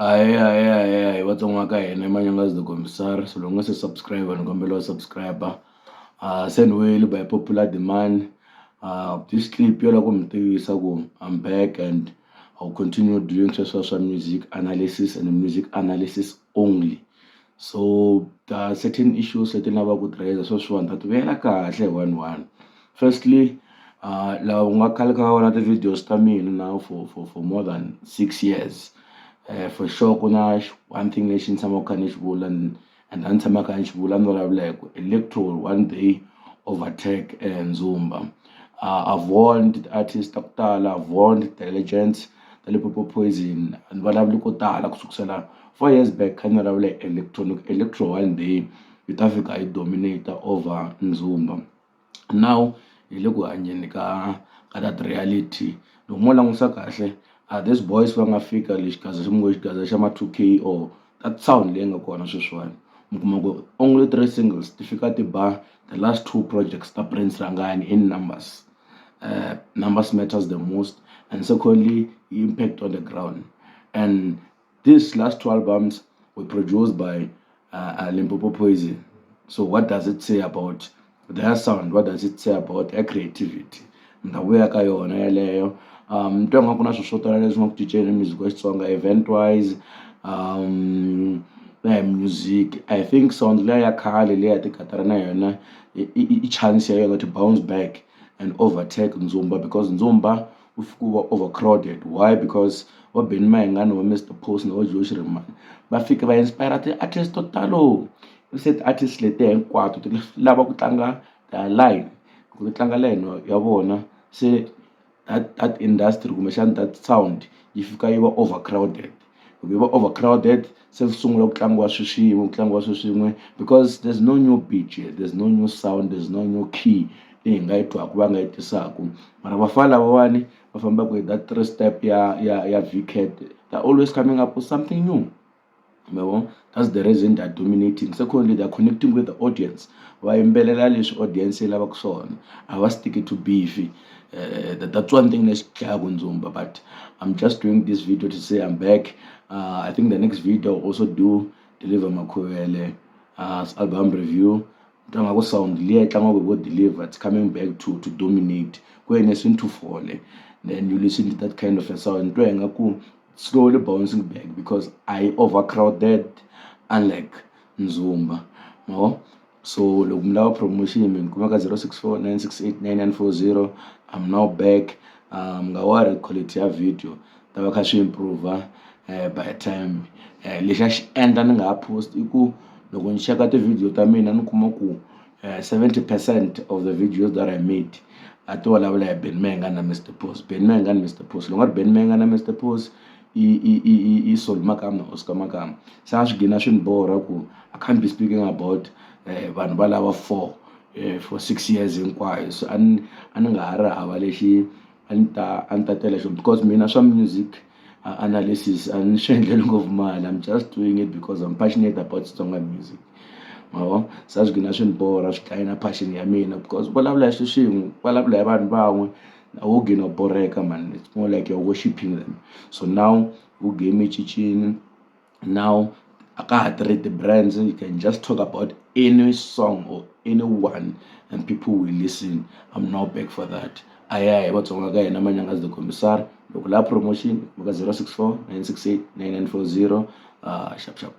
Ahee, ahee, ahee, ahee Vatsonga va ka hina i Manyangaza the Commissar. So loko u nga se subscribe ni kombela u subscribe. Se ni vuyile by popular demand. This clip yo lava ku mi tivisa ku I'm back and I'll continue doing sweswiya swa music analysis and music analysis only. So there are certain issues leti ni lavaka ku ti raise sweswiwani ni ta ti vuyela kahle hi one one. Firstly, lava ku nga khale kha va vona ti-videos ta mina now for more than 6 years, for sure ku na one thing lexi ni tshamaka kha ni xi vula and a ni tshama kha ni xi vula, ni vulavula hi ku electro one day overtake Ndzumba. I've warned ti-artist ta ku tala, I've warned the legends ta Limpopo Poison, ni vulavule ko tala ku sukusela 4 years back kha ni vulavula hi electronic, electro one day yi ta fika yi dominate over Ndzumba. Now hi le ku hanyeni ka that reality. Loko mo langutisa kahle, these boys va nga fika lexi gaza xi ngo xigaza xa ma 2K or that sound leyi nga kona sweswiwani, mi kuma ku only three singles ti fika ti ba the last two projects ta Prince Rhangani in numbers. Numbers matters the most, and secondly, impact on the ground. And these last two albums were produced by Limpopo Poison. So what does it say about their sound? What does it say about their creativity? Ni ta vuya ka yona yeleyo. Ni twa nga ku na swilo swo tala leswi nga ku cinceni music wa Xitsonga, event wise, na hi music. I think sound liya ya khale liya ya tikatara na yona i chance ya yona to bounce back and overtake Ndzumba, because Ndzumba wu fike wu va overcrowded. Why? Because va Benny Mayengani, va Mr Post na va Joe Shirimani va fika va inspire ti-artist to talo. Se ti-artist letiya hinkwato ti lava ku tlanga their line, ku ti tlanga line ya vona, se that industry kumbexana that sound yi fika yi va overcrowded. Loko yi va overcrowded, se ku sungula ku tlangiwa swilo swin'we, ku tlangiwa swilo swin'we, because there's no new beat here, there's no new sound, there's no new key leyi hi nga yi twaku, va nga yi tisaku. Mara vafana lavawani va fambaka hi that three step ya V_CAT, they're always coming up with something new, ma vo. That's the reason they are dominating. Secondly, they are connecting with the audience. Va yimbelela leswi audience yi lavaka swona, a va stick to beef. That's one thing lexi dlayaka Ndzumba. But I'm just doing this video to say I'm back. I think the next video I'll also do Deliver Makhuvele album review. Ni twa nga ku sound liya yi tlangiwaka hi vo Deliver, it's coming back to dominate. Ku yena to fole, then you listen to that kind of a sound, ni twa ingaku slowly bouncing back because a yi overcrowded unlike Ndzumba, ma vo. So loko mi lava promotion, mi ni kuma ka 064 968 9940. I'm now back. Mi nga worry, quality ya video ta va kha swi improve by time. Lexi a xi endla ni nga ha post i ku loko ni cheka ti-video ta mina, ni kuma ku 70% of the videos that I made a ti vulavula hi Benny Mayengani na Mr Post, Benny Mayengani, Mr Post. Loko nga ri Benny Mayengani na Mr Post, i Solly Makamu na Oscar Makamu. Se a swi gina swi ni borha ku I can't be speaking about vanhu valava four for 6 years hinkwayo. So a ni nga ha ri hava lexi a ni ta tela xona, because mina swa music analysis a ni swi endleli ngopfu mali. I'm just doing it because I'm passionate about Xitsonga music, ma vo. Se a swi gina swi ni borha, swi dlaya na passion ya mina, because vulavula hi swilo swin'we, vulavula hi vanhu van'we, a wo gina u borheka man. It's more like you're worshiping them. So now ku game yi cincile. Now a ka ha tirhi ti-brands. You can just talk about any song or anyone and people will listen. I'm now back for that. A ya hi Vatsonga ka hina, Manyangaza the Commissar. Loko la promotion ka 064 968 9940. Xap xap.